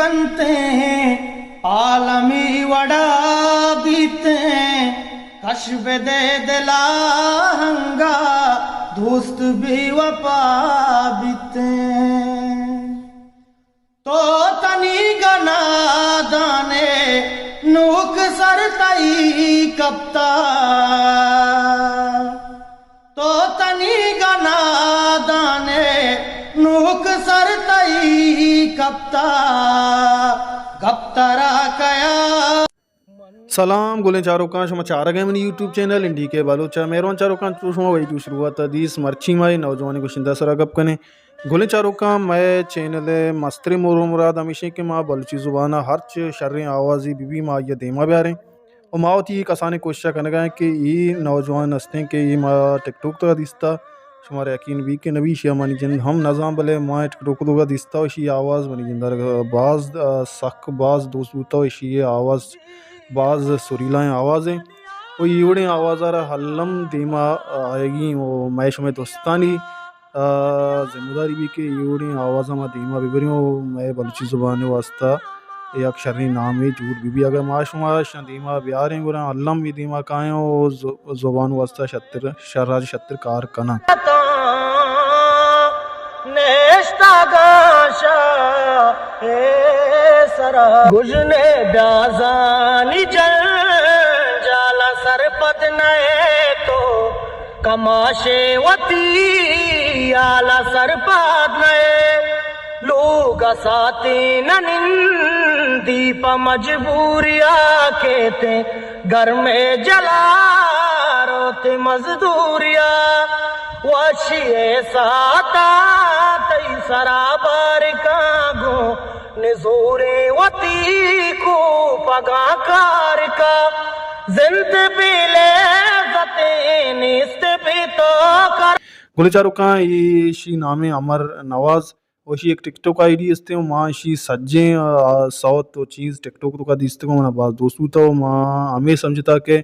کنتیں، عالمی وڑا بیتیں، کش بدے دلا ہنگا، دوست بے وفا بیتیں۔ تو تنیگا نادانے، نوک سر تئی کپتا۔ تو تنیگا نادانے، نوک سر تئی کپتا، گپ ترا کیا۔ سلام گلیں چاروکاں، شما چارگ ءَ منی یوٹیوب چینل این ڈی کے بلوچ ءَ۔ مہروان چاروکاں، چو شما ویڈیو شروعات ءَ دیست، مرچی ما اے نوجوانیں گشندہ ءِ سرا گپ کنیں۔ گلیں چاروکاں، مئے چینل ءِ مستریں مور ءُ مراد ہمیش اِنت کہ ما بلوچی زبان ءَ ہرچ شریں آوازے بہ بی، ما آئی ءَ دیما بیاریں۔ ءُ ما وتی کسانیں کوشش ءَ کنگ ءَ ایں کہ اے نوجوان ہستیں کہ اے ما ٹک ٹوک ءِ تہا دیستا، شمارا یقین بی کہ نبی، ایشی ءَ منی جند ہم نزان، بلے ما ٹک ٹوک ءِ تہا دیستا، ایشی آواز منی جند ءَ باز، آ، سک باز دوست بوتا، ایشی ءِ آواز باز سریلائیں آوازے۔ ءُ اے وڑیں آواز ءَ را الم دیما آیگی ءُ مئے شمئے دوستانی، آ، ذمہ داری بی کہ اے وڑیں آوازاں ما دیما ببریں ءُ مئے بلوچی زبان ءِ واسطہ یک شریں نامے جوڑ بہ بی۔ اگاں ما شما اشاں دیما بیاریں، گڑا الم اے دیما کائیں ءُ ز-، زبان واسطہ شتر، شر ءَ چہ شتر کار کناں۔ نیشتگاں شاہ سرا گژن بیازانی جنجالاں سرپد نئے تو، کماشیں وتی حالا سرپد نئے۔ لوگ ءَ ساعتے نہ نندی پہ مجبوریا، کیتیں گرمیں جلا روتیں مزدوریا۔ وشی ءِ ساعتا تئی سرا بار کاں، گوں نزوریں وتی کوپگاں کار کا۔ زند بے لذتیں نیست بے تو کر۔ گلیں چاروکاں، ایشی نام ایں امر نواز، ءُ ایشی یک ٹک ٹوک آئی ڈی استیں ءُ ما ایشی سجیں، آ، سوت ءُ چیز ٹک ٹوک ءِ تہا دیستگ ءُ منا باز دوست بوتا ءُ ما ہمے سمجھتا کہ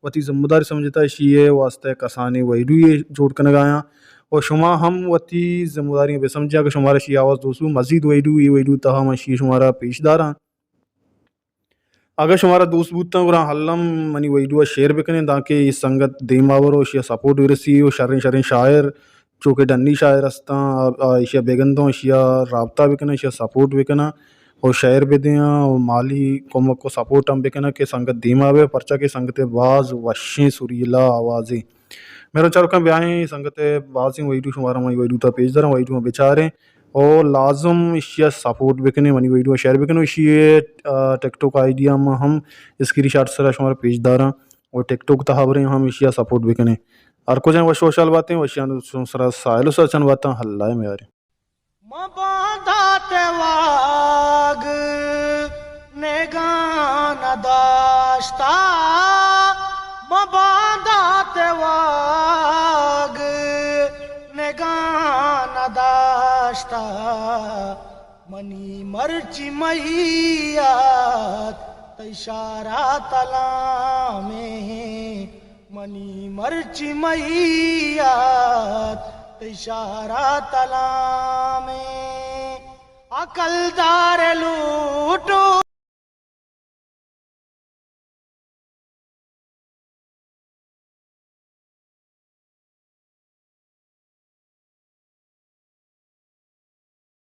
وتی ذمہ داری سمجھتا ایشی ءِ واسطہ کسانیں ویڈیوے جوڑ کنگ ءَ آیاں ءُ شما ہم وتی ذمہ داریاں بہ سمجھا کہ شمارا ایشی آواز دوست بو، مزید ویڈیو، اے ویڈیو ءِ تہا ما ایشی شمارا پیش داراں۔ اگاں شمارا دوست بوتاں، گڑا الم منی ویڈیو ءَ شیئر بکنیں، تانکہ اے سنگت دیما برو، ایشی ءَ سپورٹ برسی ءُ شریں شریں شاعر چو کہ ڈنی شاعر ہستاں، آ، آ، ایشی ءَ بگنداں، ایشی ءَ رابطہ بکناں، ایشی ءَ سپورٹ بکناں ءُ شیئر بدیاں ءُ مالی کمک ءُ سپورٹ ہم بکناں کہ سنگت دیما بہ، پرچا کہ سنگت ءِ باز وشیں سریلا آوازے۔ مہروان چاروکاں، بیائیں سنگت ءِ بازیں ویڈیو شمارا من ویڈیو ءِ تہا پیش داراں، ویڈیو ءَ بچاریں۔ ءُ لازم ایشی ءَ سپورٹ بکنیں، منی ویڈیو ءَ شیئر بکنیں، ایشی ءِ، آ، ٹک ٹوک آئی ڈی ءَ ما ہم اسکرین شاٹ سرا شمارا پیش داراں ءُ ٹک ٹوک ءِ تہا بریں ہم ایشی ءَ سپورٹ بکنیں۔ ہر کجا وش وشحال باتیں، وشیانی سرا ساحل ءُ سرچن باتاں، اللہ ءِ میاریں۔ ما باندات واگ نگاہ نداشتا، ما باندات واگ نگاہ نداشتا، منی مرچی میات تئی شارا تلامیں، منی مرچی میات تئی شارا تلامیں، عقل دار لوٹو۔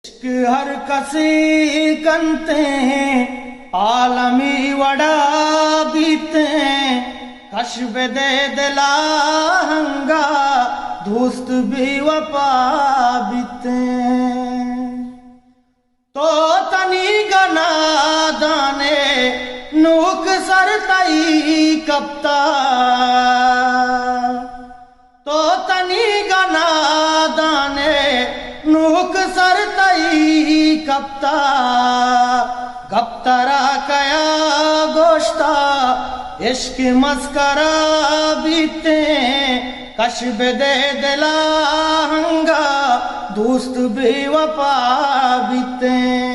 عشق ہر کسے کنتیں، عالمی وڑا بیتیں، کش بدے دلا ہنگا، دوست بے وفا بیتیں۔ تو تنیگا نادانے، نوک سر تئی کپتا۔ تو تنیگا نادانے، نوک سر تئی کپتا۔ گپ ترا کیا گوشتا، عشق مسکرا بیتیں، کش بدے دلا ہنگا، دوست بے وفا بیتیں۔